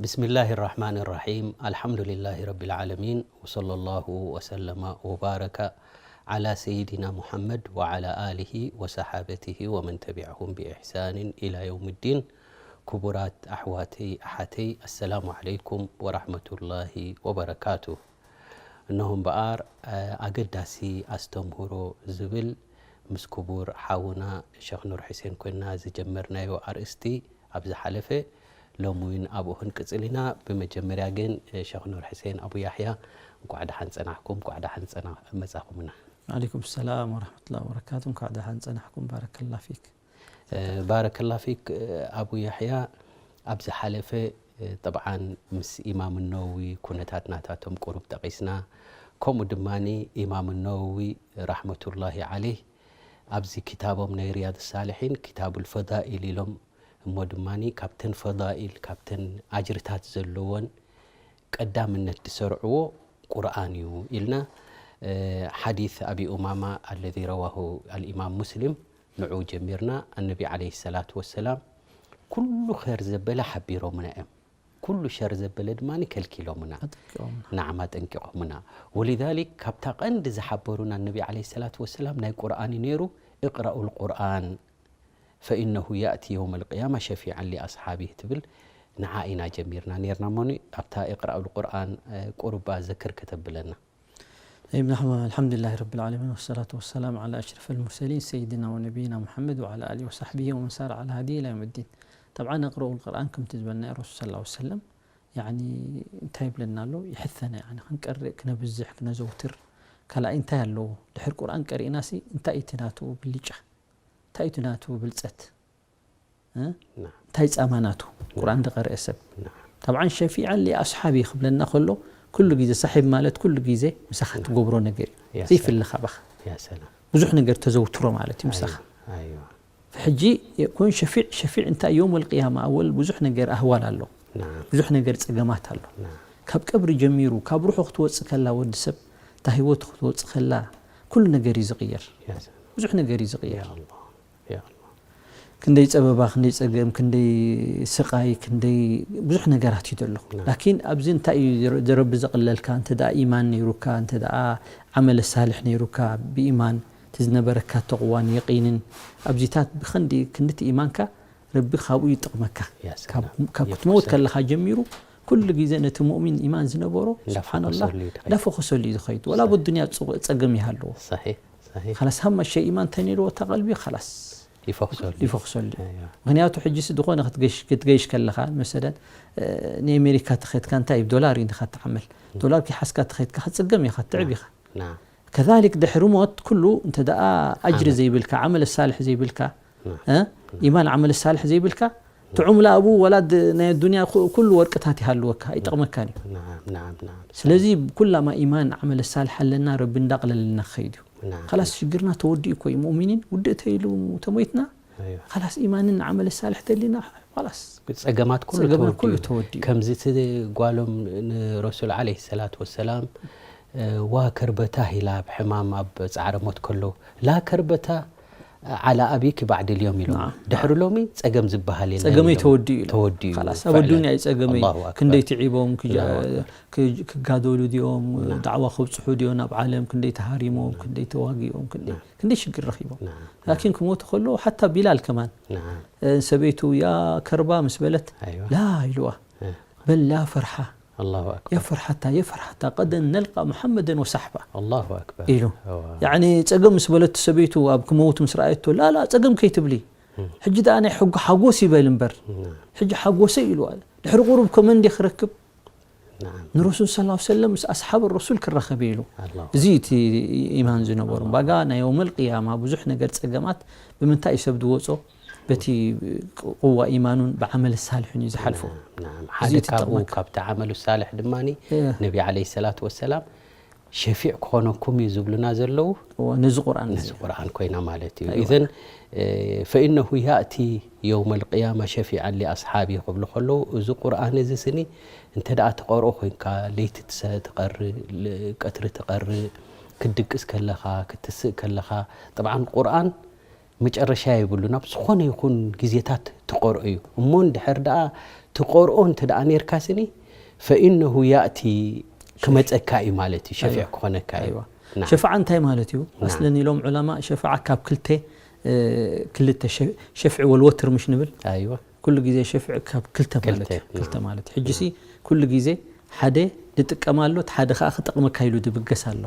بسم الله الرحمن الرحيم. الحمد لله رب العالمين. وصلى الله وسلم وبارك على سيدنا محمد وعلى آله وصحابته ومن تبعهم بإحسان إلى يوم الدين. ክቡራት ኣሕዋተይ ኣሓተይ፣ ኣሰላሙ ዓለይኩም ወራሕመቱላሂ ወበረካቱ። እነሆ እምበኣር፣ እ፣ ኣገዳሲ ኣስተምህሮ ዝብል ምስ ክቡር ሓውና ሸኽ ኑር ሕሴን ኮይና ዝጀመርናዮ ኣርእስቲ ኣብ ዝሓለፈ፣ ሎሚ እውን ኣብኡ ክንቅጽል ኢና። ብመጀመርያ ግን፣ እ፣ ሸኽ ኑር ሕሴን ኣቡ ያሕያ፣ እንኳዕ ደሓን ጸናሕኩም፣ እንኳዕ ደሓን ጸና-፣ መጻኹምና። ዓለይኩም ሰላም ወራህመቱላሂ ወበረካቱ። እንኳዕ ደሓን ጸናሕኩም። ባረከላ ፊክ። እ፣ ባረከላ ፊክ፣ እ፣ ኣቡ ያሕያ፣ ኣብ ዝሓለፈ፣ እ፣ ጠብዓን ምስ ኢማም ነወዊ ኩነታት ናታቶም ቁሩብ ጠቒስና፣ ከምኡ ድማኒ ኢማም ነወዊ ራሕመቱላሂ ዓለይህ ኣብዚ ክታቦም ናይ ሪያድ ሳልሒን ክታቡል ፈዳኢል ኢሎም፣ እሞ ድማኒ ካብተን ፈዳኢል፣ ካብተን ኣጅርታት ዘለዎን ቀዳምነት ዝሰርዕዎ ቁርኣን እዩ ኢልና፣ እ፣ ሓዲስ ኣቢ ኡማማ ኣለዚ ረዋሁ ኣልኢማም ሙስሊም፣ ንዑ ጀሚርና። ኣነቢ ዓለይሂ ሰላቱ ወሰላም ኩሉ ኸይር ዘበለ ሓቢሮምና እዮም። ኩሉ ሸር ዘበለ ድማ ከልኪሎምና። ኣጠንቂቖምና። ናዓም፣ ኣጠንቂቖምና። ወሊዛሊክ ካብታ ቀንዲ ዝሓበሩና ኣነቢ ዓለይሂ ሰላቱ ወሰላም ናይ ቁርኣን እዩ ነይሩ። "እቅረኡል ቁርኣን ፈኢነሁ ያእቲ የውመል ቅያማ ሸፊዓን ሊኣስሓቢህ" ትብል፣ ንዓ ኢና ጀሚርና ነይርና። እሞኒ ኣብታ እቅረኡል ቁርኣን፣ እ፣ ቁሩባ ዘክር ከተብለና። طيب، نحمد، الحمد لله رب العالمين، والصلاة والسلام على أشرف المرسلين سيدنا ونبينا محمد وعلى آله وصحبه ومن سار على هديه إلى يوم الدين. طبعا እቅረኡል ቁርኣን ከምቲ ዝበልና ረሱል ሰለላሁ ዐለይሂ ወሰለም፣ ያኒ እንታይ ይብለና ኣሎ? ይሕተና፣ ያኒ ክንቀርእ፣ ክነብዝሕ፣ ክነዘውትር። ካልኣይ እንታይ ኣለዎ? ድሕሪ ቁርኣን ቀሪእናሲ እንታይ እዩ እቲ ናቱ ብልጫ? እንታይ እዩ እቲ ናቱ ብልጸት? እ? ናም። እንታይ ጻማ ናቱ? ቁርኣን ዝቐርአ ሰብ። ናም። ጠብዓን ሸፊዓን ሊኣስሓቢ ክብለና ከሎ፣ ኩሉ ግዜ ሳሒብ ማለት ኩሉ ግዜ ምሳኻ ያ። ትገብሮ ነገር እዩ። ያ ዘይፍለ ሰላም። ካባኻ። ያ ሰላም። ብዙሕ ነገር ተዘውትሮ ማለት እዩ ምሳኻ። ኣይዋ፣ ኣይዋ። ሕጂ የኩን ሸፊዕ፣ ሸፊዕ እንታይ ዮም ወልቅያማ ኣወል ብዙሕ ነገር ኣህዋል ኣሎ። ናም። ብዙሕ ነገር ጸገማት ኣሎ። ናም። ካብ ቀብሪ ጀሚሩ፣ ካብ ሩሑ ክትወጽእ ከላ ወዲ ሰብ፣ እታ ህይወቱ ክትወጽእ ከላ፣ ኩሉ ነገር እዩ ዝቕየር። ያ ሰላም። ብዙሕ ነገር እዩ ዝቕየር። ያ ኣላህ። ያ ኣላህ። ክንደይ ጸበባ፣ ክንደይ ጸገም፣ ክንደይ ስቓይ፣ ክንደይ ብዙሕ ነገራት እዩ ዘሎ። ናም። ላኪን ኣብዚ እንታይ እዩ ዘረ-፣ ዘረቢ ዘቕለልካ? እንተ ደኣ ኢማን ነይሩካ፣ እንተ ደኣ ዓመለ ሳልሕ ነይሩካ፣ ብኢማን እቲ ዝነበረካ ተቕዋን የቂንን፣ ኣብዚታት ብኸንዲ ክንዲ እቲ ኢማንካ ረቢ ካብኡ ይጥቕመካ። ያ ሰላም። ካብ፣ ካብ ክትመውት ከለኻ ጀሚሩ ኩሉ ግዜ ነቲ ሙእሚን ኢማን ዝነበሮ፣ እንዳፈኾሰሉ ስብሓንላህ፣ እዩ ዝኸይድ። እንዳፈኾሰሉ እዩ ዝኸይድ። ወላ ሰሒሕ። በዱንያ ጽ-፣ ጸገም ይሃለዎ። ሰሒሕ፣ ሰሒሕ። ካላስ ሃማሸ ኢማን ተነይርዎ እታ ቀልቢ፣ ካላስ ይፈኽሰሉ። ይፈኽሰሉ። ኣይዋ። ምኽንያቱ ሕጂስ ዝኾነ ክትገሽ-፣ ክትገይሽ ከለኻ፣ መሰለን፣ እ፣ ንኣሜሪካ ተኸድካ እንታይ እዩ፣ ዶላር እዩ ኢኻ ትዓመል። ዶላር ከይሓዝካ ተኸድካ ክትጽገም ኢኻ፣ ትዕብ ኢኻ። ናም። ከዛሊክ ድሕሪ ሞት ኩሉ እንተ ደኣ ኣጅሪ ዓመል። ዘይብልካ፣ ዓመል ሳልሕ ዘይብልካ፣ ናም። እ? ኢማን ዓመል ሳልሕ ዘይብልካ፣ እቲ ዑምላ ኣብኡ ወላ ድ-፣ ናይ ዱንያ ኩ-፣ ኩሉ ወርቅታት ይሃልወካ፣ ኣይጠቕመካን እዩ። ናም፣ ናም፣ ናም። ስለዚ ኩላማ ኢማን ዓመል ሳልሕ ኣለና፣ ረቢ እንዳቕለለልና ክኸይድ እዩ። ናም። ካላስ ሽግርና ተወዲኡ እኮ እዩ። ሙእሚኒን ውድእ ተይሉ ተሞይትና፣ ኣይዋ። ካላስ ኢማንን ዓመል ሳልሕ ተሊና፣ ካላስ ጸገማት ኩሉ ጸገማት ተወዲኡ። ኩሉ ተወዲኡ። ከምዚ እቲ ጓሎም ንረሱል ዓለይሂ ሰላቱ ወሰላም፣ እ፣ ዋ ከርበታ ኢላ ኣብ ሕማም ኣብ ጻዕረ ሞት ከሎ፣ ላ ከርበታ ዓላ ኣቢኪ ባዕድ ልዮም ኢሎም። ናም። ድሕሪ ሎሚ ጸገም ዝበሃል የለን ጸገመይ ኢሎም። ተወዲኡ ኢሎም። ተወዲኡ። ካላስ፣ ፈዕለን። ኣብ ኣዱንያ እዩ ጸገመይ። ኣላሁ ኣክበር። ክንደይ ትዒቦም፣ ክጃ-፣ ኣላሁ ኣክበር። ክጅ-፣ ክጋደሉ ድዮም፣ ናም። ዳዕዋ ከብጽሑ ድዮም ናብ ዓለም፣ ክንደይ ተሃሪሞም፣ ናም። ክንደይ ተዋጊኦም፣ ክንደይ፣ ናም። ክንደይ ሽግር ረኺቦም። ናም። ላኪን ክሞቱ ከለዉ፣ ሓታ ቢላል ከማን፣ ናም። እ፣ ሰበይቱ ያ ከርባ ምስ በለት፣ ኣይዋ። ላ ኢልዋ። እ። በል ያ ፈርሓ፣ ኣላሁ ኣክበር። ያ ፈርሓታ፣ ያ ፈርሓታ፣ ቀደን ነልቃ ሙሐመደን ወሳሕባ ኣላሁ ኣክበር። ኢሉ። እዋ። ያዕኒ ጸገም ምስ በለቱ ሰበይቱ ኣብ ክመውት ምስ ረኣየቶ፣ ላ፣ ላ፣ ጸገም ከይትብሊ። እም። ሕጂ ደኣ ናይ ሕጉ ሓጎስ ይበል እምበር። ናም። ሕጂ ሓጎሰ ኢሉ። ድሕሪ ቁሩብ ከመን እንዴ ክረክብ? ናም። ንረሱል ሰለላሁ ዐለይሂ ወሰለም ምስ ኣስሓብ ረሱል ክራኸብ ኢሉ። ኣላሁ እዚ እቲ ኢማን ዝነበሩ። ኣላሁ ባጋ ናይ የውመል ቅያማ ብዙሕ ነገር ጸገማት ብምንታይ እዩ ሰብ ዝወጾ? በቲ ቅዋ ኢማኑን ብዓመል ሳልሑን እዩ ዝሓልፎ። ናም፣ ናም። እዚ ሓደ እቲ ካብኡ፣ ጠቕመካ። ካብቲ ዓመሉ ሳልሕ ድማኒ እ። ነቢ ዓለይሂ ሰላቱ ወሰላም ሸፊዕ ክኾነኩም እዩ ዝብሉና ዘለዉ። እዎ፣ ነዚ ቁርኣን ነዚ እዚ። ቁርኣን ኮይና ማለት እዩ። ኣይዋ። ኢዘን፣ እ፣ ፈኢነሁ ያእቲ የውመል ቅያማ ሸፊዓን ሊኣስሓቢ ክብሉ ከለዉ፣ እዚ ቁርኣን እዚ ስኒ እንተ ደኣ ትቐርኦ ኮይንካ፣ ለይቲ ትሰ-፣ ትቐርእ፣ ል-፣ ቀትሪ ትቐርእ፣ ክትድቅስ ከለኻ፣ ክትስእ ከለኻ፣ ጠብዓን ቁርኣን መጨረሻ የብሉን። ኣብ ዝኾነ ይኹን ግዜታት ትቆርኦ እዩ። እሞ እንድሕር ደኣ ትቆርኦ እንተ ደኣ ኔርካ ስኒ ፈኢነሁ ያእቲ ክመጸካ እዩ ማለት እዩ። ሸፊዕ ክኾነካ እዩ። ሸፋዓ እንታይ ማለት እዩ? ኣስለን ኢሎም ዑለማ ሸፋዓ ካብ ክልተ ክልተ ሸፍዒ ወልወትር ምሽ ንብል። ኣይዋ ኩሉ ግዜ ሸፍዒ ካብ ክልተ ማለት እዩ። ክልተ ማለት ሕጂ ሲ ኩሉ ግዜ ሓደ ድጥቀም ኣሎ፣ እቲ ሓደ ከዓ ክጠቕመካ ኢሉ ድብገስ ኣሎ።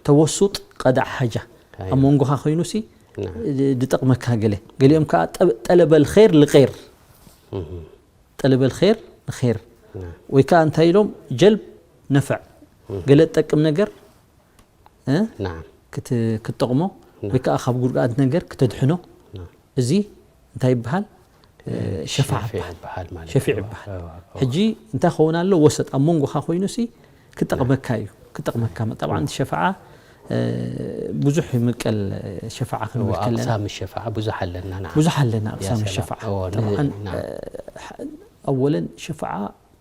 ተወሱጥ ቀዳዕ ሓጃ ኣብ መንጎኻ ኮይኑ ሲ ድጠቕመካ ገለ፣ ገሊኦም ከዓ ጠለበል ኸይር ልኸይር ጠለበል ኸይር ንኸይር ወይ ከዓ እንታይ ኢሎም ጀልብ ነፍዕ ገለ ትጠቅም ነገር እ? ናም ክት- ክትጠቕሞ ወይ ከዓ ካብ ጉድኣት ነገር ክተድሕኖ እዚ እንታይ ይበሃል? ሸፋዓ ሸፊዕ ይበሃል። ይበሃል ማለት ሸፊዕ እዩ። ይበሃል። እዋ፣ እዋ። ሕጂ እንታይ ክኸውን ኣሎ? ወሰጥ ኣብ መንጎኻ ኮይኑ ሲ ክጠቕመካ እዩ። ክጠቕመካ ጠብዓ ሸፋዓ እ፣ ብዙሕ ይምቀል። ሸፋዓ ክንብል እዋ፣ ከለና ኣቅሳም ሸፋዓ ብዙሕ ኣለና። ናም ብዙሕ ኣለና። ኣቅሳም ያ ሰላም። ሸፋዓ እዎ፣ ን- ጠብዓን ናም እ፣ ኣወለን ሸፋዓ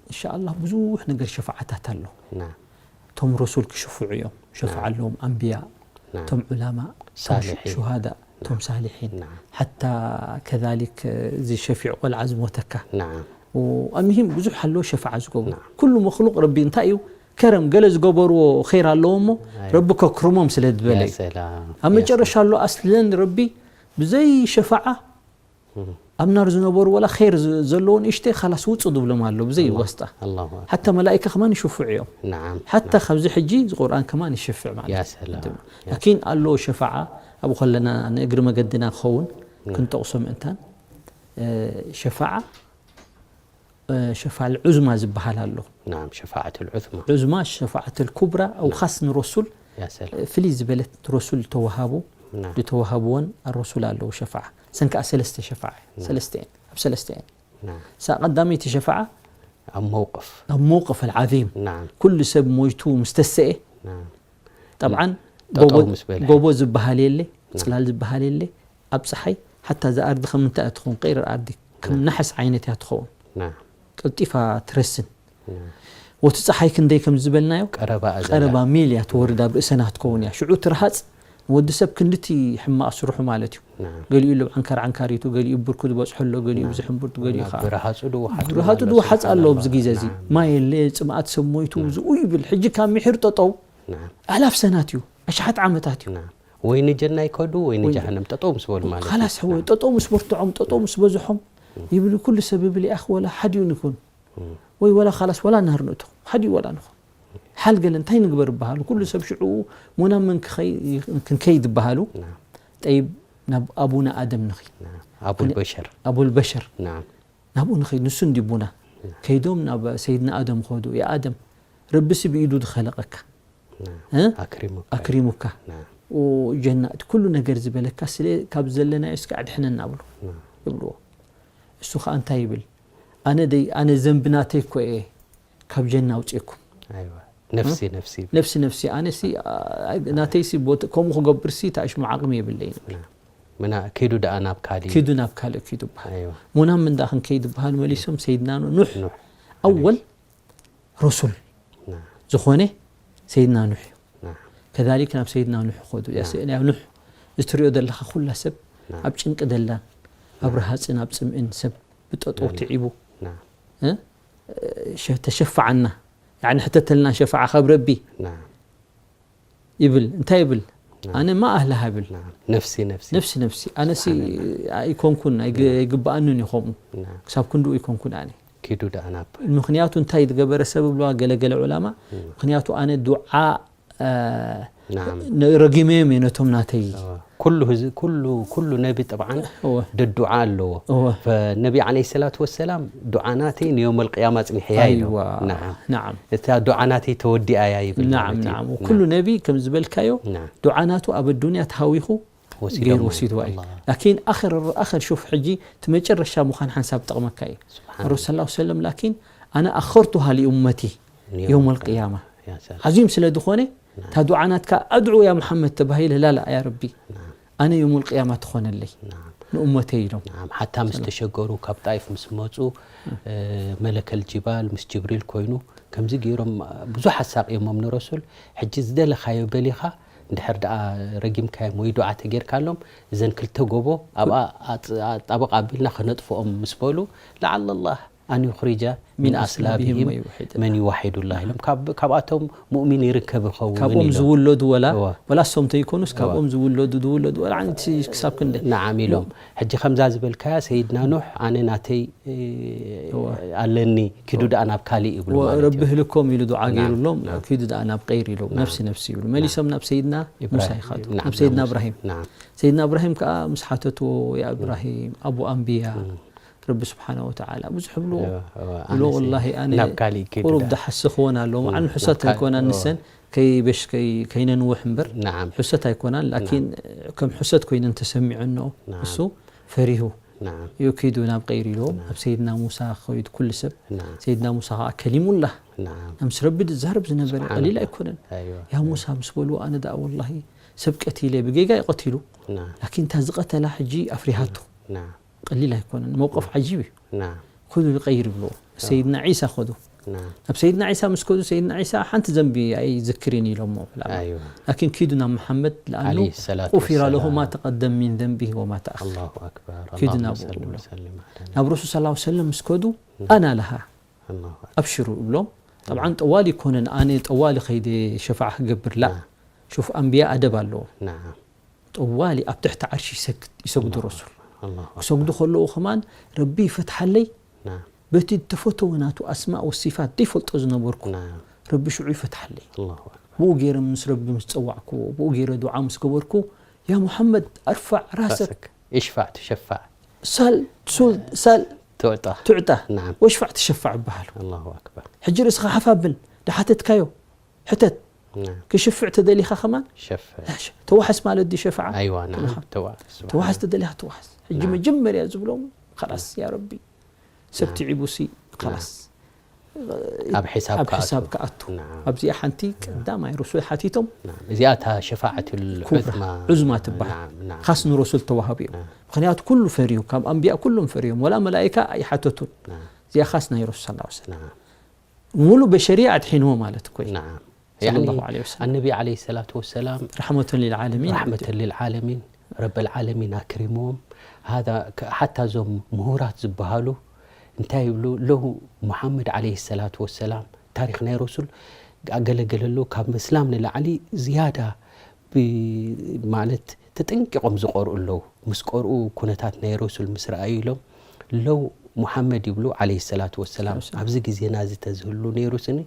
እንሻኣላህ ብዙሕ ነገር ሸፋዓታት ኣሎ። ናም እቶም ረሱል ክሽፍዑ እዮም። ሸፋዓ ኣለዎም ኣንብያ፣ ናም እቶም ዑላማ፣ እቶም ሳልሒን። ሹሃዳ፣ እቶም ሳልሒን ናም ሓታ ከዛሊክ እዚ ሸፊዕ ቆልዓ ዝሞተካ ናም ኣምሂም ብዙሕ ኣሎ ሸፋዓ ዝገብሩ ኩሉ መክሉቅ ረቢ እንታይ እዩ ከረም ገለ ዝገበርዎ ኸይር ኣለዎ እሞ ረቢ ከክርሞም ስለ ዝበለ ያ እዩ። ሰላም ኣብ መጨረሻ ኣሎ ኣስለን ረቢ ብዘይ ሸፋዓ ኣብ ናር ዝነበሩ ወላ ኸይር ዝ- ዘለዎ ንእሽተይ ካላስ ውፁ ዝብሎም ኣሎ ብዘይ ወስጣ ኣላሁ ኣክበር ሓታ መላኢካ ከማን ይሽፍዑ እዮም። ናም ሓታ ካብዚ ሕጂ እዚ ቁርኣን ከማን ይሽፍዕ ማለት ያ እዩ። ሰላም ላኪን ኣሎ ሸፋዓ ኣብኡ ከለና ንእግሪ መገድና ክኸውን ክንጠቕሶ ምእንታን እ፣ ሸፋዓ እ፣ ሸፋዓ ልዑዝማ ዝበሃል ኣሎ። ናም ሸፋዓት ልዑዝማ ዑዝማ ሸፋዓት ልኩብራ ኣው ካስ ንረሱል ያ ሰላም እ፣ ፍልይ ዝበለት ረሱል ዝተወሃቡ ናም ዝተወሃብዎን ኣረሱል ኣለዉ ሸፋዓ ሰን ከዓ ሰለስተ ሸፋዓ እየን። ሰለስተ እየን ኣብ ሰለስተ እየን ናም እሳ ቀዳመይቲ ሸፋዓ ኣብ መውቅፍ ኣብ መውቅፍ ኣልዓዚም ናም ኩሉ ሰብ ሞይቱ ምስ ተሰኤ ናም ጠብዓን ጠጠው ጎቦ- ምስ በለ። ጎቦ ዝበሃል የለ ፅላል ዝበሃል የለ ኣብ ፀሓይ ሓታ እዛ ኣርዲ ከም ምንታይ እያ ትኸውን ቀይር ኣርዲ ከም ናሕስ ዓይነት እያ ትኸውን ናም ቀልጢፋ ትረስን ናም ወቲ ፀሓይ ክንደይ ከም ዝበልናዮ ቀረባ እያ ዘላ። ቀረባ ሚል እያ ትወርድ ኣብ ርእሰና ክትከውን እያ ሽዑ ትርሃፅ ንወዲ ሰብ ክንድቲ ሕማቕ ስርሑ ማለት እዩ ናም ገሊኡ ኢሉ ዓንካር ዓንካሪቱ ገሊኡ ብርኩ ዝበፅሖ ኣሎ ገሊኡ ብዙሕ እምብርቱ ገሊኡ ከዓ ብረሃፁ ድወሓፅ ብርሃፁ ድወሓፅ ኣሎ ኣብዚ ግዜ እዚ ማይ የለ ፅምኣት ሰብ ሞይቱ ዝኡ ይብል ሕጂ ካብ ምሒር ጠጠው ናም ኣላፍ ሰናት እዩ ኣሽሓት ዓመታት እዩ ናም ወይ ንጀና ይከዱ ወይ ንጀሃነም ጠጠው ምስ በሉ ማለት እዩ። ካላስ ሕወ ጠጠው ምስ በርትዖም ጠጠው ምስ በዝሖም ይብሉ ኩሉ ሰብ ይብል ያኽ ወላ ሓዲኡ ንኩን ወይ ወላ ካላስ ወላ ናር ንእቶ ሓዲኡ ወላ ንኹን ሓል ገለ እንታይ ንግበር ይበሃሉ ኩሉ ሰብ ሽዑ ሞና መን ክኸይ- ክንከይድ ይበሃሉ ናም ጠይብ ናብ ኣቡና ኣደም ንኺ ናም ኣቡል በሸር ኣቡል በሸር ናም ናብኡ ንኸይድ ንሱ እንዲቡና ከይዶም ናብ ሰይድና ኣደም ኸዱ ያ ኣደም ረብሲ ብኢዱ ዝኸለቐካ ናም እ? ኣክሪሙካ ኣክሪሙካ ናም ጀና እቲ ኩሉ ነገር ዝበለካ ስለ ካብ ዘለናዮ እስከ ኣድሕነና ብሉ ናም ይብልዎ እሱ ከዓ እንታይ ይብል ኣነ ደይ ኣነ ዘንቢ ናተይ እኮ እየ ካብ ጀና ኣውፅእኩም ኣይዋ ነፍሲ ነፍሲ ይብል። ነፍሲ ነፍሲ ኣነ ሲ ናተይ ሲ ቦት- ከምኡ ክገብር ሲ ታሽሙ ዓቕሚ የብለይን ናም ምና ኪዱ ደኣ ናብ ካሊ ኪዱ ናብ ካልእ ኪዱ ይበሃል ኣይዋ ሙናም እንዳ ክንከይድ ይበሃል መሊሶም ሰይድና ኑሕ ኑሕ ኣወል ረሱል ናም ዝኾነ ሰይድና ኑሕ እዩ ናም ከዛሊክ ናብ ሰይድና ኑሕ ኸዱ ያ ሰይድና ኑሕ እዚ ትሪኦ ዘለኻ ኩላ ሰብ ኣብ ጭንቂ ደላን ኣብ ረሃፅን ኣብ ፅምእን ሰብ ብጠጠው ትዒቡ ናም እ? ሸ- ተሸፈዓና ያኒ ሕተተልና ሸፈዓ ካብ ረቢ ናም ይብል እንታይ ይብል ኣነ ማ ኣህልሃ ይብል ናም ነፍሲ ነፍሲ ነፍሲ ነፍሲ ኣነሲ ኣይኮንኩን ኣይግ- ኣይግበኣንን እዩ ከምኡ ናም ክሳብ ክንድኡ ኣይኮንኩን ኣነ ኪዱ ደኣ ናብ ምክንያቱ እንታይ ዝገበረ ሰብ ብለዋ ገለገለ ዑላማ ምክንያቱ ኣነ ዱዓ እ፣ ናም ነ- ረጊመዮም እየ ነቶም ናተይ ኩሉ ህዝ- ኩሉ ኩሉ ነቢ ጠብዓን እወ ደዱዓ ኣለዎ እወ ፈነቢ ዓለይሂ ሰላቱ ወሰላም ዱዓ ናተይ ንዮም ኣልቅያማ ኣጽኒሐያ ኢሉ ኣይዋ ናዓም ናዓም እታ ዱዓ ናተይ ተወዲኣያ ይብል ናዓም ማለት እዩ። ናዓም ኩሉ ነቢ ከም ዝበልካዮ ናም ዱዓ ናቱ ኣብ ኣዱንያ ተሃዊኹ ወሲዶም ገይሩ ወሲድዋ እዩ ኣላህ። ላኪን ኣኸር ኣኸር ሹፍ ሕጂ እቲ መጨረሻ ምዃን ሓንሳብ ጠቕመካ እዩ ስብሓን ረሱል ስ ሰለም ላኪን ኣነ ኣኸርቱሃ ሊኡመቲ ዮም ኣልቅያማ ያ ሰላም። ዓዚም ስለ ዝኾነ እታ ዱዓ ናትካ ኣድዑ ያ መሓመድ ተባሂለ ላላ ያ ረቢ ኣነ ዮም ኣልቅያማ ትኾነለይ ናም ንኡመተይ ኢሎም ናም ሓታ ምስ ተሸገሩ ካብ ጣይፍ ምስ መፁ እ፣ መለከል ጅባል ምስ ጅብሪል ኮይኑ ከምዚ ገይሮም ብዙሕ ኣሳቅዮሞም ንረሱል ሕጂ ዝደለኻዮ በሊኻ እንድሕር ደኣ ረጊምካዮም ወይ ዱዓ ተጌርካሎም፣ እዘን ክልተ ጎቦ ኣብኣ ኣጥ-፣ ኣጣበቕ ኣቢልና ከነጥፍኦም ምስ በሉ፣ ለዓለ ላህ ኣን ዩኽሪጀ ሚን ሚን ኣስላቢሂም ኣስላቢሂም መን ዩዋሒዱላህ ኢሎም። ካብ-፣ ካብኣቶም ሙእሚን ይርከብ ይኸውን ካብኦም ኢሎም። ዝውለዱ ወላ፣ እወ። ወላ እሶም ተይኮኑስ፣ እወ። ካብኦም ዝውለዱ፣ ዝውለዱ ወላ፣ ኣንቲ ክሳብ ክንደይ? ነዓም ኢሎም። ሕጂ ከምዛ ዝበልካያ ሰይድና ኑሕ፣ ኣነ ናተይ፣ እ፣ እወ። ኣለኒ፣ ኪዱ ደኣ ናብ ካሊእ ይብሉ እወ፣ ማለት ረቢ እዩ። ህልኮም ኢሉ ዱዓ ናም፣ ገይሩሎም፣ ናም። ኪዱ ደኣ ናብ ቀይር ኢሎም፣ ናም። ነፍሲ ነፍሲ ይብሉ። ናም። መሊሶም ናብ ሰይድና ሙሳ ኢብራሂም፣ ይኸዱ፣ ናም፣ ናብ ሰይድና ናም ሙሳ። እብራሂም። ናም። ሰይድና እብራሂም ከኣ ምስ ሓተትዎ፣ "ያ እብራሂም፣ ኣቡ ኣንብያ፣ እም። ረቢ ስብሓነ ወተዓላ ብዙሕ ይብልዎ። እወ፣ እወ፣ ይብሎ፣ ኣነስ "ወላሂ ኣነ ናብ ካሊእ ከይዱ ቁሩብ ዳ-" ደሓስ ክኾን ኣለዎ። እም፣ ምዓል ሕሰት ናብ ካሊእ፣ ኣይኮናን እወ። ንሰን ከይበሽ-፣ ከይ-፣ ከይነንውሕ እምበር፣ ናም። ሕሰት ኣይኮናን። ላኪን ናም። ከም ሕሰት ኮይነን ተሰሚዐኖ። ናም። እሱ ፈሪሁ ናም። እዩ ከይዱ ናብ ቀይር ኢልዎ። ናም። ኣብ ሰይድና ሙሳ ከይዱ ኩሉ ሰብ። ናም። ሰይድና ሙሳ ከኣ ከሊሙላህ። ናም። ምስ ረቢ ዝዛረብ ዝነበረ ስብሓንላህ። ቀሊል ኣይኮነን። ኣይዋ። "ያ ሙሳ" ምስ በልዎ፣ "ኣነ ደኣ ወላሂ ሰብ ቀቲለ፣ ብጌጋ እዩ ቀቲሉ። ናም። ላኪን እታ ዝቐተላ ሕጂ ኣፍሪሃቶ." ናም። ቀሊል ኣይኮነን። መውቀፍ ዓጂብ እዩ። ናም። "ኩሉ ይቀይር" ይብልዎ። ሰይድና ዒሳ ኸዱ። ናም። ናብ ሰይድና ዒሳ ምስ ከዱ፣ ሰይድና ዒሳ ሓንቲ ዘንቢ ኣይዝክርን ኢሎሞ ዕለማ። ኣይዋ። ላኪን ኪዱ ናብ መሓመድ፣ ለኣኑ ዓለይሂ ሰላቱ ቁፊረ ለሁ ወሰላም። ማ ተቀደም ሚን ዘንቢሂ ወማ ተኣኸር። ኣላሁ ኣክበር። ኪዱ ኣላሁመ ናብኡ ሰሊ ይብሎም። ወሰሊም ዓላ ናብ ረሱል ሰለላሁ ዐለይሂ ወሰለም ምስ ከዱ፣ ናም። "ኣና ለሃ፣ ናም። ኣብሽሩ" ይብሎም። ጠብዓን ጠዋሊ ይኮነን፣ ኣነ ጠዋሊ ከይደ ሸፋዓ ክገብር ላ። ናም። ሹፍ ኣንብያ ኣደብ ኣለዎ። ናም። ጠዋሊ ኣብ ትሕቲ ዓርሺ ይሰግድ፣ ይሰግዱ ኣላሁ ረሱል። ኣክበር፣ ኣላሁ ኣክበር። ክሰግዱ ከለዉ ከማን ረቢ ይፈትሓለይ፣ ናም። በቲ እተፈተወ ናቱ ኣስማእ ወሲፋት ዘይፈልጦ ዝነበርኩ፣ ናም። ረቢ ሽዑ ይፈትሓለይ። ኣላሁ ኣክበር። ብኡ ገይረ ምስ ረቢ ምስ ጸዋዕክዎ፣ ብኡ ገይረ ዱዓ ምስ ገበርኩ፣ "ያ ሙሓመድ፣ ኣርፋዕ ራሰክ፣ ራሰክ፣ እሽፋዕ ትሸፋዕ። ሳል፣ ሱል፣ ሳል ትዕጣ። ትዕጣ፣ ናም። ወሽፋዕ ትሸፋዕ" ይበሃሉ። ኣላሁ ኣክበር። ሕጂ ርእስኻ ሓፍ ኣብል፣ ድሓተትካዮ ሕተት። ናም። ክሽፍዕ ተደሊኻ ከማን ሸፍዕ። ተዋሕስ ማለት ድዩ ሸፍዓ? ኣይዋ፣ ናም። ተዋሕስ። ተዋሕስ፣ ተዋሕስ ተደሊኻ ተዋሕስ። ሕጂ ናም። መጀመርያ ዝብሎም፣ "ኸላስ፣ ያ ረቢ፣ ሰብ ናም። ትዒቡሲ፣ ናም። ኸላስ፣ ኣብ ሒሳብ ኣብ ክኣቱ። ሒሳብ ክኣቱ።" ናም። ኣብዚኣ ሓንቲ ቀዳማይ ረሱል ሓቲቶም። ናም። እዚኣ እታ ሸፋዓቱል ኩብራ፣ ዑዝማ። ዑዝማ ትበሃል። ናም፣ ናም። ኻስ ንረሱል ተዋህቡ እዮም። ናም። ምኽንያቱ ኩሉ ፈርዩ፣ ካብ ኣንብያ ኩሎም ፈርዮም፣ ወላ መላኢካ ኣይሓተቱን። ናም። እዚኣ ኻስ ናይ ረሱል ሰለላሁ ዐለይሂ ወሰለም። ናም። ሙሉ በሸሪያ ኣድሒንዎ ማለት እኮ እዩ። ናም። ሰለላሁ ያኒ ዐለይሂ ወሰለም። ኣነቢ ዐለይሂ ሰላቱ ወሰላም ረሕመተን ሊልዓለሚን ረሕመተን ሊልዓለሚን፣ ረበል ዓለሚን ኣክሪምዎም። ሃዛ ከ-፣ ሓታ እዞም ምሁራት ዝበሃሉ እንታይ ይብሉ? ለው ሙሓመድ ዐለይሂ ሰላቱ ወሰላም ታሪኽ ናይ ረሱል ኣገለገለሉ ካብ ምስላም ንላዕሊ ዝያዳ ብ-፣ ማለት ተጠንቂቖም ዝቐርኡ ኣለዉ። ምስ ቀርኡ ኩነታት ናይ ረሱል ምስ ረኣዩ ኢሎም፣ ለው ሙሓመድ ይብሉ ዐለይሂ ሰላቱ ወሰላም፣ ሰላም። ኣብዚ ግዜና እዚ ተዝህሉ ነይሩ ስኒ፣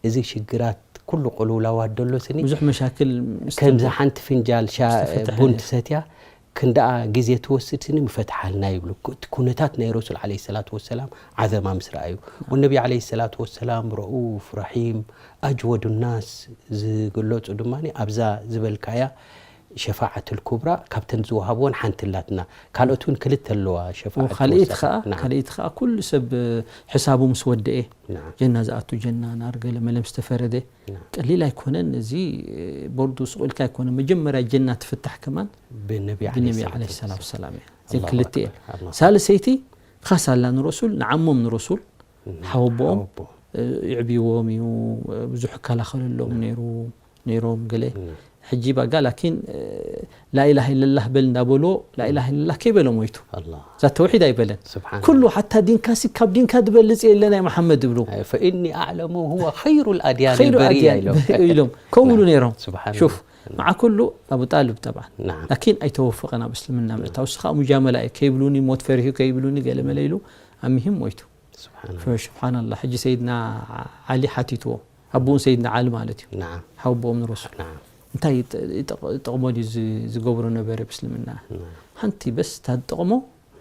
እዚ ሽግራት ኩሉ ቅልውላዋት ደሎ ስኒ፣ ብዙሕ መሻክል ምስ ከምዚ ተፈ-፣ ሓንቲ ፍንጃል ሻ-፣ ዝተፈትሐ ቡን ነይሩ። ትሰትያ፣ ክንደኣ ግዜ ትወስድ ስኒ ምፈትሓልና ይብሉ። ኩ-፣ እቲ ኩነታት ናይ ረሱል ዐለይሂ ሰላቱ ወሰላም ዓዘማ ምስ ረኣዩ። ወነቢ ዐለይሂ ሰላቱ ወሰላም ረኡፍ፣ ረሒም፣ ኣጅወዱ ናስ ዝግለጹ ድማ ኣብዛ ዝበልካያ ሸፋዓቱል ኩብራ ካብተን ዝወሃብወን ሓንቲ ኣላትና። ካልኦት እውን ክልተ ኣለዋ ሸፋዓት ወካልኢት ተወሳኺ። ከዓ፣ ናም። ካልኢት ከዓ ኩሉ ሰብ ሕሳቡ ምስ ወደኤ፣ ናም። ጀና ዝኣቱ ጀና፣ ናር ገለ መለ ምስ ተፈረደ፣ ናም። ቀሊል ኣይኮነን። እዚ ቦርዱ ስቕ ኢልካ ኣይኮነን። መጀመርያ ጀና ትፍታሕ ከማን ብነቢ ብነቢ ዐለይሂ ሰላቱ ዐለይሂ ሰላቱ ወሰላም። ወሰላም እያ። እዘን ኣላሁ ክልተ እየን። ኣክበር፣ ኣላሁ ሳልሰይቲ ካስ ኣላ ንረሱል፣ ንዓሞም ንረሱል፣ እም፣ ሓወቦኦም፣ ሓወቦ። እ፣ ይዕብይዎም እዩ፣ ብዙሕ ይከላኸለሎም እም። ነይሩ። ነይሮም ገለ። እም። ሕጂ ባጋ ላኪን፣ እ፣ ላኢላሃ ኢለላህ በል እንዳበልዎ፣ ላኢላሃ ኢለላህ ከይበለ ሞይቱ። ኣላህ። እዛ ተውሒድ ኣይበለን። ስብሓን ኩሉ ኣላህ። ሓታ ዲንካሲ ካብ ዲንካ ዝበልጽ የለን ኣይ መሓመድ ይብሉ። ኣይ፣ ፈኢኒ ኣዕለሙ ሁወ ኸይሩል ኣድያኒል ኸይሩ በሪያ ኣድያን ኢሎም። ኢሎም። ከምኡ ይብሉ ናም። ነይሮም። ስብሓን ሹፍ፣ ኣላህ። መዓ ኩሉ ኣቡ ጣልብ ጠብዓን። ናም። ላኪን ኣይተወፈቐን ኣብ እስልምና ምእታው። እሱ ኸዓ ሙጃመላ እዩ። ከይብሉኒ፣ ሞት ፈሪሁ ከይብሉኒ ገለ መለ ኢሉ፣ ኣሚሂም ሞይቱ። ስብሓን ኣላህ። ፈ-፣ ስብሓን ኣላህ። ሕጂ ሰይድና ዓሊ ሓቲትዎ። ኣቦኡን ሰይድና ዓሊ ማለት እዩ። ናዓም። ሓወቦኦም ንረሱል። ናዓም። እንታይ ይጥ-፣ ይጠቕ-፣ ይጠቕሞ ድዩ ዝ-፣ ዝገብሮ ነበረ ብእስልምና? ናዓም። ሓንቲ በስ እታ ትጠቕሞ፣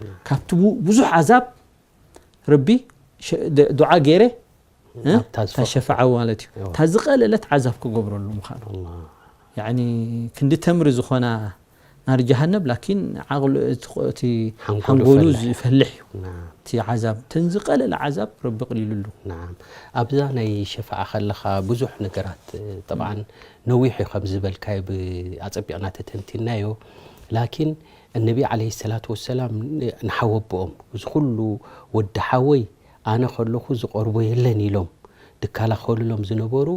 ናዓም። ካብቲ ቡ-፣ ብዙሕ ዓዛብ ረቢ ሸ-፣ ደ-፣ ዱዓ ገይረ፣ እ? ናብታ እታ ዝፈቐዶ። ሸፋዓ ማለት እዩ። እዎ። እታ ዝቐለለት ዓዛብ ክገብረሉ ምዃኑ። ኣላህ። ያዕኒ ክንዲ ተምሪ ዝኾና ናር ጀሃነብ፣ ላኪን ዓቕሉ፣ እቲ፣ እቲ ሓንጎሉ ሓንጎሉ ፈልሕ። ዝፈልሕ እዩ። ናዓም። እቲ ዓዛብ፣ እተን ዝቐለለ ዓዛብ ረቢ ቅሊሉሉ። ናዓም። ኣብዛ ናይ ሸፋዓ ከለኻ ብዙሕ ነገራት፣ እ፣ ጠብዓን ነዊሕ እዩ ከም ዝበልካዮ ብ-፣ ኣጸቢቕና ተተንቲናዮ። ላኪን እነቢ ዓለይሂ ሰላቱ ወሰላም ን-፣ ንሓወቦኦም፣ እዚ ኩሉ ወዲ ሓወይ ኣነ ከለኹ ዝቐርቦ የለን ኢሎም ድከላኸሉሎም ዝነበሩ፣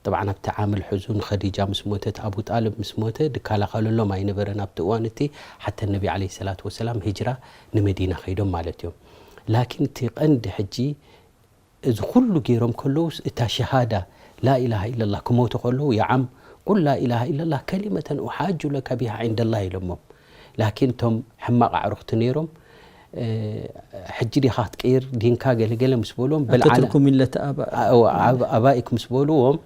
طبعا ኣብቲ ዓምል ሕዙን ኸዲጃ ምስ ሞተት፣ ኣቡ ጣልብ ምስ ሞተ ድከላኸለሎም ኣይነበረን። ኣብቲ እዋን እቲ ሓተ ነቢ ዓለይሂ ሰላቱ ወሰላም ሂጅራ ንመዲና ኸይዶም ማለት እዮም። ላኪን እቲ ቀንዲ ሕጂ እዚ ኩሉ ገይሮም ከለውስ እታ ሸሃዳ ላኢላሃ ኢለላህ ክሞቱ ከለዉ የዓም ቁል ላኢላሃ ኢለላህ ከሊመተን ኡሓጁ ለካ ቢሃ ዒንደላህ ኢሎሞም። ላኪን እቶም ሕማቕ ኣዕሩኽቲ ነይሮም ሕጂ ዲኻ ክትቅይር ዲንካ ገለገለ ምስ በልዎም በልዓላ ኣተትርኩ ሚለተ ኣባ ኣባኢክ ምስ በልዎም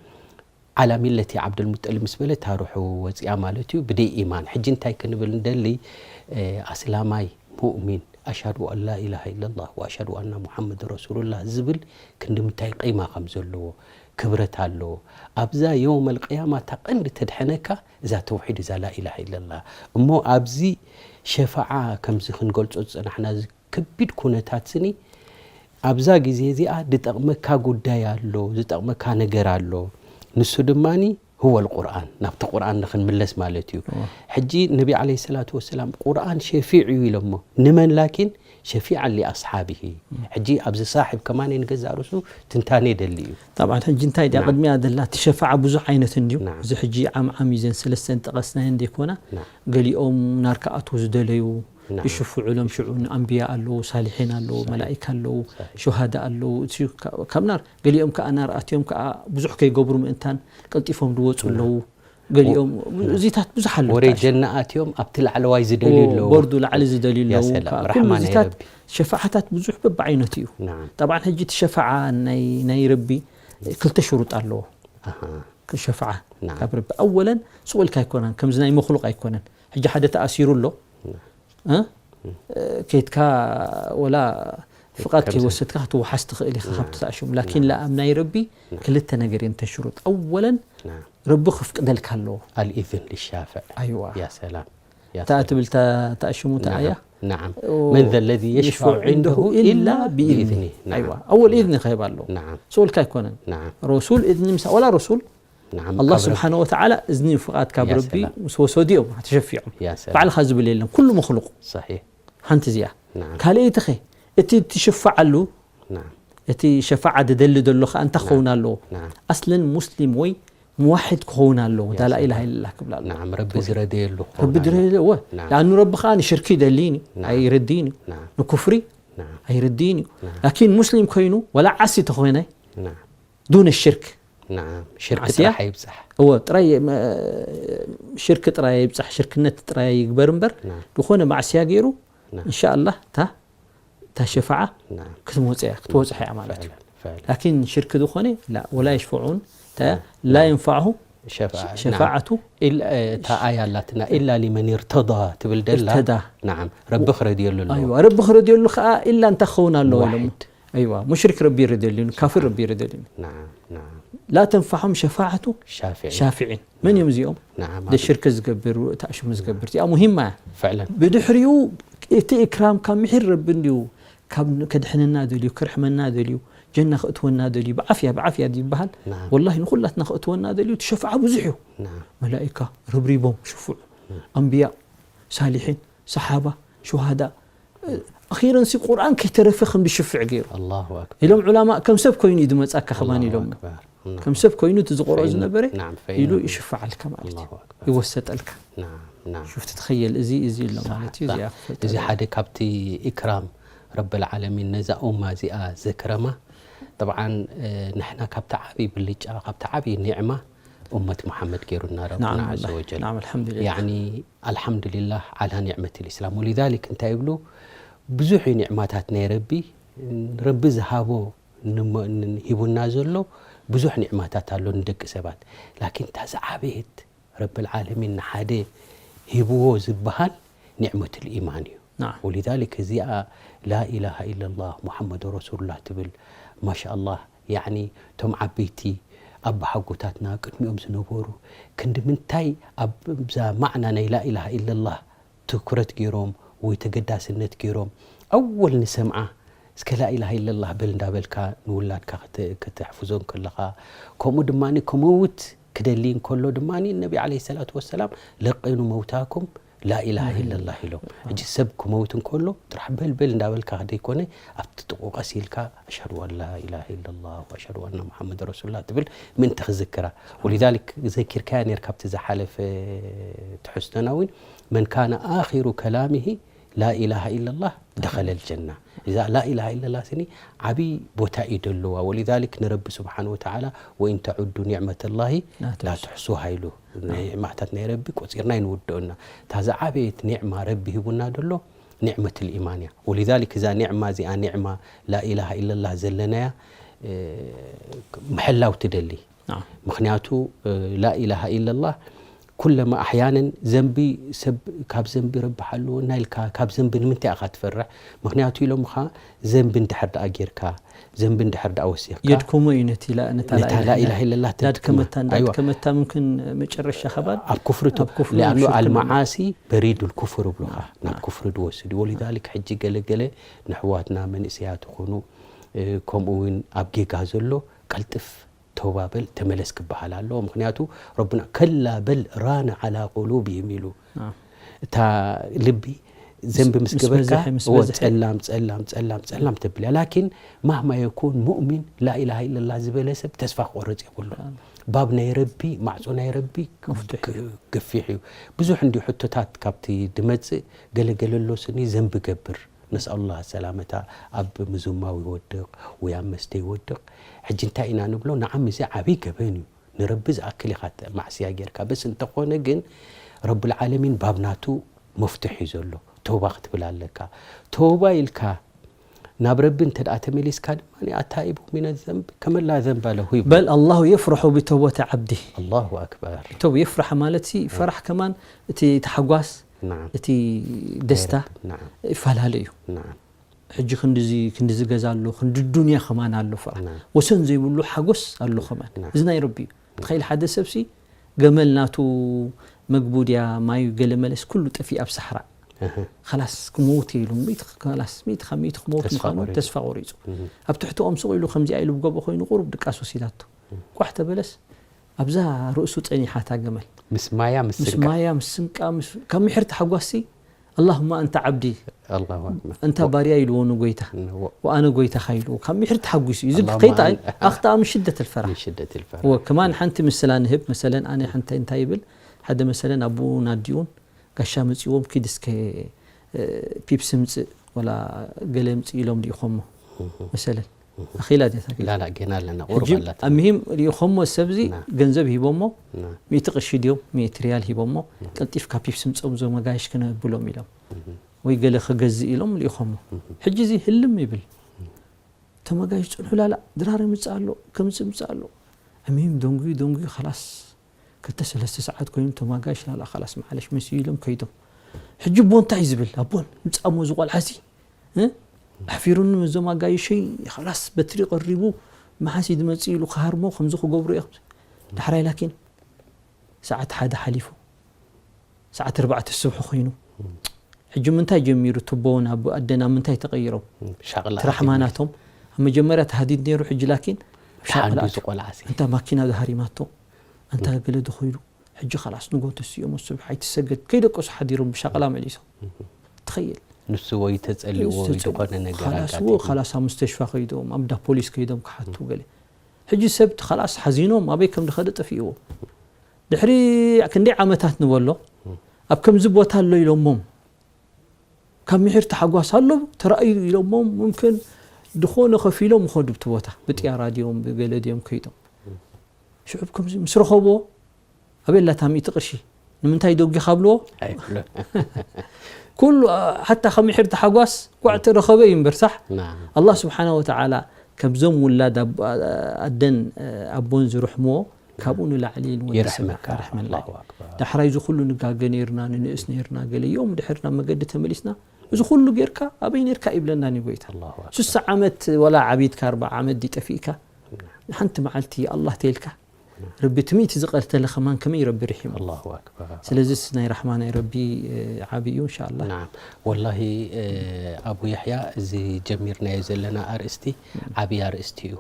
ዓላ ሚለቲ ዓብዱልሙጠሊብ ምስ በለ ታርሑ ወፂኣ ማለት እዩ ብደይ ኢማን። ሕጂ እንታይ ክንብል እንደሊ ኣስላማይ ሙእሚን ኣሽሃዱ ኣን ላ ኢላሃ ኢለላህ ወኣሽሃዱ ኣና ሙሓመድ ረሱሉላህ ዝብል ክንዲ ምታይ ቂማ ከም ዘለዎ ክብረት ኣለዎ። ኣብዛ የውመል ቅያማ እታ ቀንዲ ተድሕነካ እዛ ተውሒድ እዛ ላኢላሃ ኢለላህ። እሞ ኣብዚ ሸፋዓ ከምዚ ክንገልጾ ዝጸናሕና እዚ ከቢድ ኩነታት ስኒ ኣብዛ ግዜ እዚኣ ዝጠቕመካ ጉዳይ ኣሎ፣ ዝጠቕመካ ነገር ኣሎ። ንሱ ድማኒ ሁወል ቁርኣን፣ ናብቲ ቁርኣን ንኽንምለስ ማለት እዩ። ሕጂ ነቢ ዓለይሂ ሰላቱ ወሰላም ቁርኣን ሸፊዕ እዩ ኢሎሞ። ንመን ላኪን ሸፊዓን ሊኣስሓቢሂ። ሕጂ ኣብዚ ሳሕብ ከማን ንገዛእ ርእሱ ትንታኔ ደሊ እዩ። طبعا ሕጂ እንታይ ድያ ቅድሚያ ደላ እቲ ሸፋዓ ብዙሕ ዓይነት እንድዩ። እዚ ሕጂ ዓምዓም እዩ ዘን ሰለስተን ጠቐስናየን ዘይኮና። ገሊኦም ናር ክኣትዉ ዝደለዩ ይሽፍዑሎም ሽዑ ንኣንብያ ኣለዉ፣ ሳሊሒን ኣለዉ፣ መላኢካ ኣለዉ፣ ሹሃዳ ኣለዉ። እቲ ካብ ናር ገሊኦም ከዓ ናር ኣትዮም ከዓ ብዙሕ ከይገብሩ ምእንታን ቀልጢፎም ዝወፁ ኣለዉ። ገሊኦም እዚታት ብዙሕ ኣለዉ። ወረይ ጀና ኣትዮም ኣብቲ ላዕለዋይ ዝደልዩ ኣለዉ። ቦርዱ ላዕሊ ዝደልዩ ኣለዉ። ኩሉ እዚታት ሸፋዓታት ብዙሕ በብዓይነቱ እዩ። ጠብዓን ሕጂ እቲ ሸፋዓ ናይ ረቢ ክልተ ሽሩጥ ኣለዎ። ሸፋዓ ካብ ረቢ ኣወለን ስቕ ኢልካ ኣይኮነን፣ ከምዚ ናይ መክሉቕ ኣይኮነን። ሕጂ ሓደ ተኣሲሩ ኣሎ እ? ኬድካ ወላ ፍቓድ ከይወሰድካ ክትወሓስ ትኽእል ኢኻ ካብቲ ተኣሽሙ። ላኪን ላ ኣብ ናይ ረቢ ክልተ ነገር እየን ተሽሩጥ። ኣወለን ረቢ ክፍቅደልካ ኣለዎ። ኣልኢዝን ሊሻፍዕ። ኣይዋ። ያ ሰላም። ያ እታ ሰላም። ትብል እታ ተኣሽሙ እታ ኣያ نعم من ذا الذي يشفع عنده إلا بإذنه. نعم. ኣይዋ ኣወል ኢዝኒ ክህብ ኣለዎ። نعم. ስቕ ኢልካ ኣይኮነን። نعم. ረሱል እዝኒ ምስ ወላ ረሱል نعم. ኣላህ ካብ ረቢ- ስብሓነ ወተዓላ እዝኒ ፍቓድ ካብ ያ ረቢ ሰላም። ምስ ወሰዱ እዮም ተሸፊዖም። ያ ሰላም። ባዕልኻ ዝብል የለን፣ ኩሉ መክሉቕ صحيح. ሓንቲ እዚኣ። نعم. ካልኣይቲ ኸ እቲ ትሽፋዓሉ نعم. እቲ ሸፋዓ ድደሊ ዘሎ ኸዓ እንታይ ክኸውን ኣለዎ? نعم. ኣስለን ሙስሊም ወይ ሙዋሒድ ክኸውን ኣለዎ። እታ ላኢላሃ ኢለላህ ክብል ኣለዎ። نعم. ረቢ ዝረደየሉ ክኸውን ረቢ ኣለዎ። ዝረደየ እወ። نعم. ለኣኑ ረቢ ኸዓ ንሽርኪ ይደሊ እዩ። نعم. ኣይረድይን እዩ። نعم. ንኩፍሪ نعم. ኣይረድይን እዩ። ላኪን ሙስሊም ኮይኑ ወላ ዓሲ ተኾይነ نعم. ዱነ ሽርክ نعم. ሽርክ ዓስያ? ጥራሕ ኣይብዛሕ። እወ ጥራይ መ- ሽርክ ጥራይ ይብፃሕ፣ ሽርክነት ጥራይ ይግበር እምበር نعم. ዝኾነ ማዕስያ ገይሩ نعم. እንሻኣላህ እታ እታ ሸፋዓ نعم. ክትመፅያ ክትወፅሕ እያ ማለት እዩ። فعلا. ላኪን ሽርክ ዝኾነ ላ ወላ የሽፈዑን እታ ላ የንፋዕሁ ሸፋዓ ሸፋዓቱ ኢላ እታ ኣያ ኣላትና ኢላ ሊመን እርተዳ ትብል ደላ እርተዳ። ናዓም ረቢ ክረድየሉ ኣለዎ። ኣይዋ ረቢ ክረድየሉ ከዓ ኢላ እንታይ ክኸውን ኣለዎ ኢሎም። ዋሒድ። ኣይዋ ሙሽሪክ ረቢ ይረድየሉ እዩ፣ ካፍር ረቢ ይረድየሉ እዩ። ናዓም ናዓም ላ ተንፋሖም ሸፋዓቱ ሻፊዒ ሻፊዒን መን እዮም እዚኦም? ናዓም ደሽርክ ዝገብር ተኣሽሙ ዝገብር እዚኣ ሙሂማ እያ። ፍዕለን ብድሕሪኡ እቲ እክራም ካብ ምሒር ረቢ እንድዩ ካብ ከድሕነና ደልዩ ክርሕመና ደልዩ ጀና ክእትወና ደልዩ ብዓፍያ ብዓፍያ ድዩ ይበሃል። ናዓም ወላሂ ንኹላትና ክእትወና ደልዩ እቲ ሸፍዓ ብዙሕ እዩ። ናዓም መላኢካ ርብሪቦም ሽፉዕ ኣንብያ ሳሊሒን ሰሓባ ሹሃዳ ኣኺረን ሲ ቁርኣን ከይተረፈ ከም ዝሽፍዕ ገይሩ ኣላሁ ኣክበር ኢሎም ዑላማ ከም ሰብ ኮይኑ እዩ ዝመጻካ ከማን ኣላሁ ኢሎም ኣክበር ከም ሰብ ኮይኑ እቲ ዝቆርኦ ፈኢነ- ዝነበረ ናዓም፣ ፈኢነ- ኢሉ ይሽፍዓልካ ማለት እዩ ኣላሁ ኣክበር ይወሰጠልካ ናዓም ናዓም ሽፍቲ ትኸየል እዚ እዚ ኣሎ ማለት እዩ እዚኣ ክፈልጥ እዚ ኣለዎ። ሓደ ካብቲ ኢክራም ረብል ዓለሚን ነዛ ኡማ እዚኣ ዘክረማ። ጠብዓን ንሕና ካብቲ ዓብዪ ብልጫ ካብቲ ዓብዪ ኒዕማ ኡመት መሓመድ ገይሩና ረብና ናዓም ዓዘ ወላሂ ወጀል። ናዓም ኣልሓምዱሊላህ ያዕኒ ኣልሓምዱሊላህ ዓላ ኒዕመት ልእስላም። ወሊዛሊክ እንታይ ይብሉ ብዙሕ እዩ ኒዕማታት ናይ ረቢ። ረቢ ዝሃቦ ንሞ- ን- ሂቡና ዘሎ ብዙሕ ኒዕማታት ኣሎ ንደቂ ሰባት። ላኪን እታ ዝዓበየት ረብል ዓለሚን ንሓደ ሂብዎ ዝበሃል ኒዕመቱል ኢማን እዩ። ናዓም ወሊዛሊክ እዚኣ ላኢላሃ ኢለላህ ሙሓመድ ረሱሉላህ ትብል ማሻኣላህ ያዕኒ እቶም ዓበይቲ ኣባሓጎታትና ቅድሚኦም ዝነበሩ ክንዲ ምንታይ ኣብዛ ማዕና ናይ ላኢላሃ ኢለላህ ትኩረት ገይሮም ወይ ተገዳስነት ገይሮም ኣወል ንሰምዓ እስከ ላኢላሃ ኢለላህ በል እንዳበልካ ንውላድካ ክተ- ከተሕፍዞ እንከለኻ ከምኡ ድማ ከመውት ክደሊ እንከሎ ድማ ነቢ ዓለይሂ ሰላቱ ወሰላም ለቂኑ መውታኩም ላኢላሃ ኢለላህ ኢሎም። ሕጂ ሰብ ክመውት እንከሎ ጥራሕ በልበል እንዳበልካ ከደይኮነ ኣብቲ ጥቑ ቀስ ኢልካ ኣሽሀዱ ኣን ላኢላሃ ኢለላህ ወኣሽሀዱ ኣነ ሙሓመድ ረሱሉላህ ትብል ምእንቲ ክዝክራ። ወሊዛሊክ ዘኪርካያ ነርካ ኣብቲ ዝሓለፈ ትሕዝቶና እውን መን ካነ ኣኺሩ ከላሚሂ ላኢላሃ ኢለላህ ደኸለል ጀና። እዛ ላኢላሃ ኢለላህ ስኒ ዓብዪ ቦታ እዩ ደለዋ። ወሊዛሊክ ንረቢ ስብሓን ወተዓላ ወኢን ተዑዱ ኒዕመተላሂ ላ ትሕሱሃ ኢሉ። ኒዕማታት ናይ ረቢ ቆፂርና ኣይንውድኦና። እታ ዝዓበየት ኒዕማ ረቢ ሂቡና ደሎ ኒዕመት ልኢማን እያ። ወሊዛሊክ እዛ ኒዕማ እዚኣ ኒዕማ ላኢላሃ ኢለላህ ዘለናያ ምሕላው ትደሊ። ምክንያቱ ላኢላሃ ኢለላህ ኩለማ ኣሕያነን ዘንቢ ሰብ ካብ ዘንቢ ረብሓሉ እና ኢልካ ካብ ዘንቢ ንምንታይ ኢኻ ትፈርሕ? ምክንያቱ ኢሎምኻ ዘንቢ እንድሕር ደኣ ጌርካ ዘንቢ እንድሕር ደኣ ወሲኽካ የድከሞ እዩ ነቲ ላ- ነታ ነታ ላኢላሃ ላኢላሃ ኢለላህ ተድክማ። እንዳድከመታ ኣይዋ። እንዳድከመታ ምምክን መጨረሻ ከባድ ኣብ ኩፍሪ ቱ ኣብ ኩፍሪ ሊኣኑ ምሽክል ኣልመዓሲ በሪዱ ልኩፍር ይብሉኻ ናብ ኩፍሪ ድወስድ እዩ። ወሊዛሊክ ሕጂ ገለገለ ንሕዋትና መንእሰያት ይኹኑ እ፣ ከምኡ እውን ኣብ ጌጋ ዘሎ ቀልጥፍ ተውባ በል ተመለስ ክበሃል ኣለዎ። ምክንያቱ ረቡና ከላ በል ራነ ዓላ ቁሉብህም ኢሉ ናም። እታ ልቢ ዘንቢ ምስ ምስ ገበርካ በዝሐ ምስ እዎ በዝሐ ጸላም ጸላም ጸላም ጸላም ተብል እያ። ላኪን ማህማ የኩን ሙእሚን ላኢላሃ ኢለላህ ዝበለ ሰብ ተስፋ ክቆርጽ የብሉ። ባብ ናይ ረቢ ማዕጾ ናይ ረቢ መፍትሕ እዩ። ገፊሕ እዩ። ብዙሕ እንዲ ሕቶታት ካብቲ ድመጽእ ገለገለ ኣሎ ስኒ ዘንቢ ገብር ነስኣሉላህ ሰላመታ ኣብ ምዝማው ይወድቕ ወይ ኣብ መስተ ይወድቕ። ሕጂ እንታይ ኢና ንብሎ ንዓም እዚ ዓብይ ገበን እዩ። ንረቢ ዝኣክል ኢኻ ማዕስያ ጌርካ በስ እንተኾነ ግን ረቡልዓለሚን ባብ ናቱ መፍትሕ እዩ ዘሎ። ተውባ ክትብል ኣለካ። ተውባ ኢልካ ናብ ረቢ እንተ ደኣ ተመሊስካ ድማ ኣታኢቡ ሚነ ዘንብ ከመላ ዘንባ ለሁ ይብል። በል ኣላሁ የፍረሑ ብተውበቲ ዓብዲ። ኣላሁ ኣክበር። ተው የፍራሕ ማለት ሲ ፈራሕ ከማን እቲ ተሓጓስ ናዓም። እቲ ደስታ ናዓም። ይፈላለ እዩ። ናዓም። ሕጂ ክንድዚ ክንድዚ ገዛ ኣሎ ክንዲ ዱንያ ከማን ኣሎ ፍራሕ ናዓም። ወሰን ዘይብሉ ሓጎስ ኣሎ ከማን ናዓም። እዚ ናይ ረቢ እዩ። ትኸይል ሓደ ሰብሲ ገመል ናቱ መግቡ ድያ ማዩ ገለ መለስ ኩሉ ጠፊእ ኣብ ሳሕራ እህ። ከላስ ክመውት ኢሉ ሚእቲ ከላስ ሚእቲ ካብ ሚእቲ ክመውት ተስፋ ምዃኑ ቆሪጹ። ተስፋ ቆሪጹ እህ። ኣብ ትሕቲ ኦም ስቕ ኢሉ ከምዚኣ ኢሉ ብጎቦ ኮይኑ ቁሩብ ድቃስ ወሲዳቶ ቋሕ ተበለስ ኣብዛ ርእሱ ጸኒሓታ ገመል ምስ ማያ ምስ ምስ ስንቃ ማያ ምስ ስንቃ ምስ ካብ ምሕርቲ ሓጓሲ ኣላሁማ ኣንታ ዓብዲ ኣላሁ ኣክበር። ኣንታ ባርያ ኢልዎ ንጎይታ ንዎ። ወኣነ ጎይታኻ ኢልዎ ካብ ምሕርቲ ተሓጒሱ እዩ ዝብል ኣላሁማ ከይታ ኣን- ኣኽጣኣ ምሽደት ልፈራሕ من شدة الفرح. ወከማን ሓንቲ ምስላ ንህብ መሰለን ኣነ ሓንቲ እንታይ ይብል ሓደ መሰለን ኣቦኡን ኣዲኡን ጋሻ መጺዎም ኪድ እስከ እ፣ ፒፕሲ ምጽእ ወላ ገለ ምጽእ ኢሎም ልኢኾሞ መሰለን ኣኺላ ድያ እታ ገዛ? ላላ ገና ኣለና ቁሩብ ሕጂ ኣላትና። ኣምሂም ልኢኾሞ ሰብዚ ና። ገንዘብ ሂቦሞ ና። ሚእቲ ቅርሺ ድዮም ሚእቲ ሪያል ሂቦሞ ቀልጢፍካ ፒፕሲ ምጾም ዞም ኣጋይሽ ክነብሎም ኢሎም ወይ ገለ ክገዝእ ኢሎም ልኢኾሞ ሕጂ እዚ ህልም ይብል ተመጋይሽ ጽንሑ ላላ ድራር ይምጽእ ኣሎ ከምጽእ ይምጽእ ኣሎ ኣምሂም ደንጉዩ ደንጉዩ ኸላስ ክልተ ሰለስተ ሰዓት ኮይኑ ተማጋሽ ላላ ኸላስ ማዕለሽ መሲሎም ከይዶም ሕጂ ኣቦ እንታይ ዝብል ኣቦን ምጻሞ ዝቆልዓሲ እ? ኣሕፊሩኒ እዞም ኣጋይሸይ ኸላስ በትሪ ቀሪቡ መሓሲ ድመጽእ ኢሉ ክሃርሞ ከምዚ ክገብሩ እዮም ዳሕራይ ላኪን ሰዓት ሓደ ሓሊፉ ሰዓት ኣርባዕተ ስብሑ ኮይኑ ሕጂ ምንታይ ጀሚሩ ትቦ ናብ ኣደና ምንታይ ተቐይሮም ሻቕላ ትራሕማ ኣትዩ። ናቶም ኣብ መጀመርያ ተሃዲድ ነይሩ ሕጂ ላኪን ኣብ ሻቕላ ሓንዱ ኣትዩ። ዝቆልዓ ሲ። እንታ ማኪና ዝሃሪማቶ እንታ ገለ ዝኸይዱ ሕጂ ኸላስ ንጎ ተስኦም ስብሒ ኣይትሰገድ ከይደቀሱ ሓዲሮም ብሻቕላ መሊሶም ትኸይል ንሱ ወይ ተጸልዎ ወይ ተጸ- ዝኾነ ነገር ኸላስ ኣጋጢሙ። እዎ ኸላስ ኣብ ሙስተሽፋ ከይዶም ኣብ ዳ ፖሊስ ከይዶም ክሓቱ ገለ ሕጂ ሰብ ኸላስ ሓዚኖም ኣበይ ከም ዝኸደ ጠፊእዎ ድሕሪ ክንደይ ዓመታት ንበሎ ኣብ ከምዚ ቦታ ኣሎ ኢሎሞም ካብ ምሒር ተሓጓስ ኣሎ ተራእዩ ኢሎሞም ሙምክን ዝኾነ ከፊሎም ይኸዱ ብቲ ቦታ ብጥያራ ድዮም ብገለ ድዮም ከይዶም ሽዑ ከምዚ ምስ ረኸብዎ ኣበይ ኣላ እታ ሚእቲ ቅርሺ ንምንታይ ደጒኻ ብልዎ ኣይብሎ። ኩሉ ሓታ ካብ ምሒር ተሓጓስ ኳዕ ተረኸበ እዩ እምበር ሳሕ ናም። ኣላህ ስብሓነ ወተዓላ ከምዞም ውላድ ኣቦ- ኣደን ኣቦን ዝርሕምዎ ካብኡ ንላዕሊ ንወዲ ሰብ ይርሕመካ። ይርሕመና። ኣላሁ ኣክበር። ዳሕራይ እዚ ኩሉ ንጋገ ነይርና ንንእስ ነይርና ገለ እዮም ድሕር ናብ መገዲ ተመሊስና እዚ ኩሉ ጌርካ ኣበይ ነይርካ ይብለና ኒ ጎይታ ኣላሁ ኣክበር። ሱሳ ዓመት ወላ ዓቢድካ ኣርባዓ ዓመት ዲጠፊእካ ሓንቲ መዓልቲ ኣላህ ተይልካ ረቢ ትምእቲ ዝቐተለ ከማን ከመይ ረቢ ርሒሙ ኣላሁ ኣክበር። ስለዚስ ናይ ራሕማ ናይ ረቢ ዓቢ እዩ እንሻ ኣላህ ናም። ወላሂ ኣቡ ያሕያ እዚ ጀሚርናዮ ዘለና ኣርእስቲ ዓብዪ ኣርእስቲ እዩ።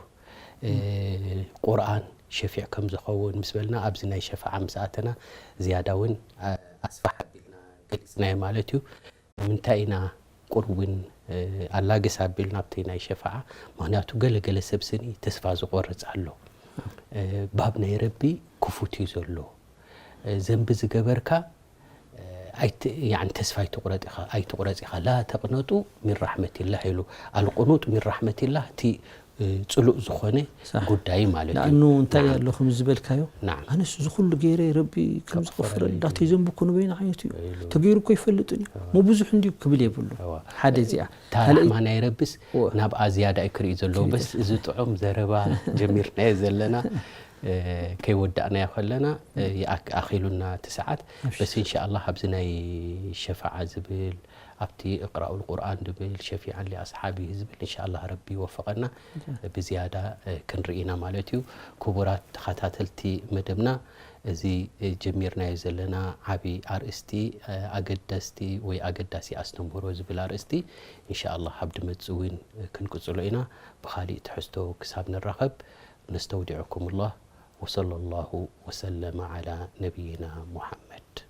ቁርኣን ሸፊዕ ከም ዝኸውን ምስ በልና ኣብዚ ናይ ሸፋዓ ምስ ኣተና ዝያዳ እውን ኣስፋሕ ኣቢልና ገሊጽናዮ ማለት እዩ። ንምንታይ ኢና ቁሩብን ኣላገስ ኣቢልና ኣብቲ ናይ ሸፋዓ? ምኽንያቱ ገለ ገለ ሰብ ስኒ ተስፋ ዝቆርጽ ኣሎ። ባብ ናይ ረቢ ክፉት እዩ ዘሎ። ዘንቢ ዝገበርካ ተስፋ ኣይትቁረጽ ኢኻ ኣይትቁረጽ ኢኻ ላ ተቅነጡ ሚን ራሕመቲላህ ኢሉ። ኣልቁኑጥ ሚን ራሕመቲላህ እቲ ጽሉእ ዝኾነ ጉዳይ ማለት እዩ። ንኣኑ እንታይ ኣሎ ከም ዝበልካዮ፣ ኣነስ እዚ ኩሉ ገይረ ረቢ ከም ዝቕፍረል ዳተይ ዘንቢ እኮ ንበይኑ ዓይነት እዩ። ተገይሩ እኮ ይፈልጥን እዩ። ሞ ብዙሕ እንዲዩ ክብል የብሉ። ሓደ እዚኣ እታ ራሕማ ናይ ረብስ ናብኣ ዝያዳ እዩ ክርኢ ዘለዎ። በስ እዚ ጥዑም ዘረባ ጀሚርናዮ ዘለና ከይወዳእናዮ ከለና ኣኺሉና እቲ ሰዓት። በስ እንሻ ኣላህ ኣብዚ ናይ ሸፋዓ ዝብል ኣብቲ እቅራኡል ቁርኣን ዝብል ሸፊዓን ሊኣስሓቢ ዝብል እንሻ ኣላህ ረቢ ይወፈቐና ብዝያዳ ክንርኢ ኢና ማለት እዩ። ክቡራት ተኸታተልቲ መደብና እዚ ጀሚርናዮ ዘለና ዓቢ ኣርእስቲ ኣገደስቲ ወይ ኣገዳሲ ኣስተምህሮ ዝብል ኣርእስቲ እንሻ ኣላህ ኣብ ድመጽእ እውን ክንቅጽሎ ኢና። ብኻሊእ ትሕዝቶ ክሳብ ንራኸብ ነስተውዲዑኩም ኣላህ። ወሰለ ላሁ ወሰለመ ዓላ ነቢይና ሙሓመድ።